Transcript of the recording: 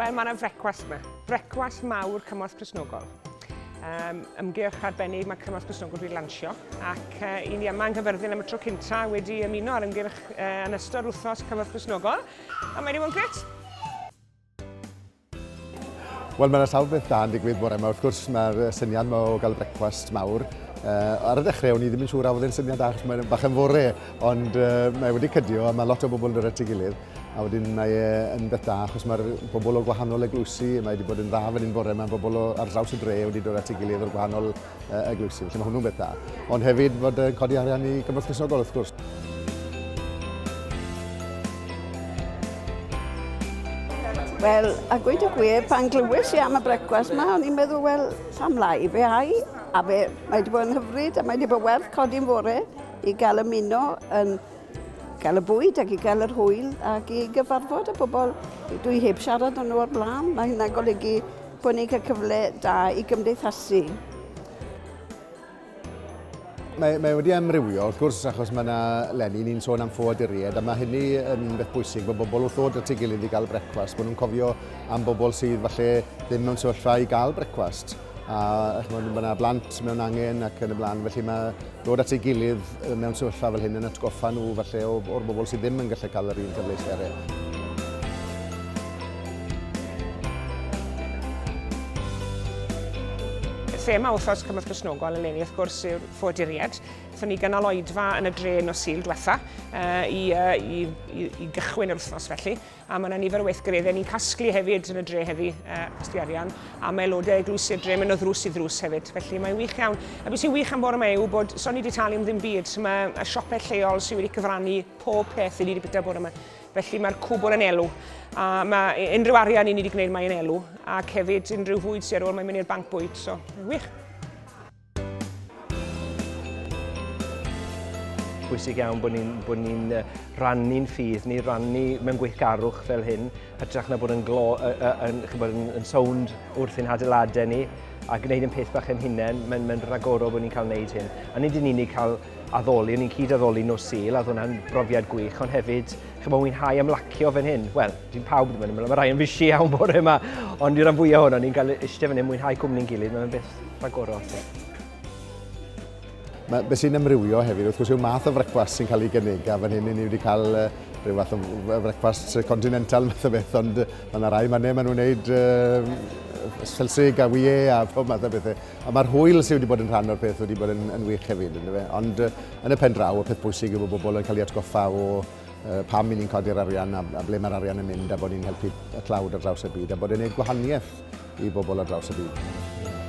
Wel, mae yna frecwast yma. Brecwast mawr Cymorth Cristnogol. Um, ymgyrch arbennig mae Cymorth Cristnogol wedi lansio ac uh, i ni yma yng Nghaerfyrddin am y tro cynta wedi ymuno ar ymgyrch uh, yn ystod wythnos Cymorth Cristnogol a mae wedi bod yn gret. Wel, mae yna sawl beth da yn digwydd bore yma. Wrth gwrs, mae'r syniad yma o gael brecwast mawr. Uh, ar y dechrau, o'n i ddim yn siŵr a oedd e'n syniad da, achos mae'n bach yn fore, ond uh, mae wedi cydio a mae lot o bobl yn dod at ei gilydd. A wedyn mae e yn beth da, achos mae'r bobl o gwahanol eglwysi, mae wedi bod yn dda fan hyn bore, mae bobl o, ar draws y dre wedi dod at ei gilydd o'r gwahanol eglwysi, felly mae hwnnw'n beth da. Ond hefyd fod yn codi arian i Gymorth Cristnogol, wrth gwrs. Wel, a gweud y gwir, pan glywes i am y brecwast yma, o'n i'n meddwl, wel, pam lai, fe ai, a fe, mae wedi bod yn hyfryd, a mae wedi bod werth codi'n fore i gael ymuno yn gael y bwyd ac i gael yr hwyl ac i gyfarfod y bobl dwi heb siarad â nhw o'r blaen. Mae hynna'n golygu bod ni'n cael cyfle da i gymdeithasu. Mae, mae wedi amrywio, wrth gwrs, achos mae yna lenni, ni'n sôn am ffoaduriaid, a mae hynny yn beth bwysig, bod bobl wrth ddod at ei gilydd i gael brecwast, bod nhw'n cofio am bobl sydd falle ddim mewn sefyllfa i gael brecwast. A chymod, mae yna blant mewn angen ac yn y blaen, felly mae dod at ei gilydd mewn sefyllfa fel hyn yn atgoffa nhw falle o'r bobl sydd ddim yn gallu cael yr un cyfleusterau. Thema wythnos Cymorth Cristnogol eleni wrth gwrs yw'r ffoaduriaid. Wnaethon ni gynnal oedfa yn y dre nos Sul diwetha uh, i, uh, i, i, i gychwyn yr wythnos felly. A mae yna nifer o weithgareddau ni'n casglu hefyd yn y dre heddi, uh, casglu arian, a mae aelodau eglwysi'r dre mynd o ddrws i ddrws hefyd. Felly mae'n wych iawn. A beth sy'n wych am bore yma yw bod so ni wedi talu am ddim byd. So mae y siopau lleol sydd wedi cyfrannu pob peth i ni wedi bwyta bore yma. Felly mae'r cwbl yn elw. A mae unrhyw arian i ni wedi gwneud mae'n elw. Ac hefyd unrhyw fwyd sydd ar ôl mae'n mynd i'r banc bwyd. So, wych. Bwysig iawn bod ni'n bod ni rannu'n ffydd ni, rannu mewn gweithgarwch fel hyn, hytrach na bod yn, glo, yn, chybod, yn, yn sownd wrth ein hadeiladau ni a gwneud yn peth bach ein hunain, mae'n mae rhagorol bod ni'n cael gwneud hyn. A nid yn unig cael addoli, o'n i'n cyd-addoli nos Sul, a oedd hwnna'n brofiad gwych, ond hefyd, chymod, mwynhau ymlacio fan hyn. Wel, dim pawb ddim yn ymlacio, mae rhai yn fysi iawn bore yma, ond i'r rhan fwyaf ohono ni'n cael eistedd fan hyn, mwynhau cwmni'n gilydd, mae'n beth rhagorol. Mae, beth sy'n amrywio hefyd, wrth gwrs, yw math o frecwast sy'n cael ei gynnig, a fan hyn ni wedi cael uh, rhyw fath o frecwast continental math o beth, ond mae yna rai mannau maen nhw'n gwneud uh, selsig a wyau a pob math o bethau. A mae'r hwyl sydd wedi bod yn rhan o'r peth wedi bod yn, yn wych hefyd, ynddo fe? Ond yn y pen draw, y peth bwysig yw bod bobl yn cael ei atgoffa o uh, pam i ni'n codi'r arian a, a ble mae'r arian yn mynd a bod ni'n helpu y tlawd ar draws y byd a bod e'n gwneud gwahaniaeth i bobl ar draws y byd.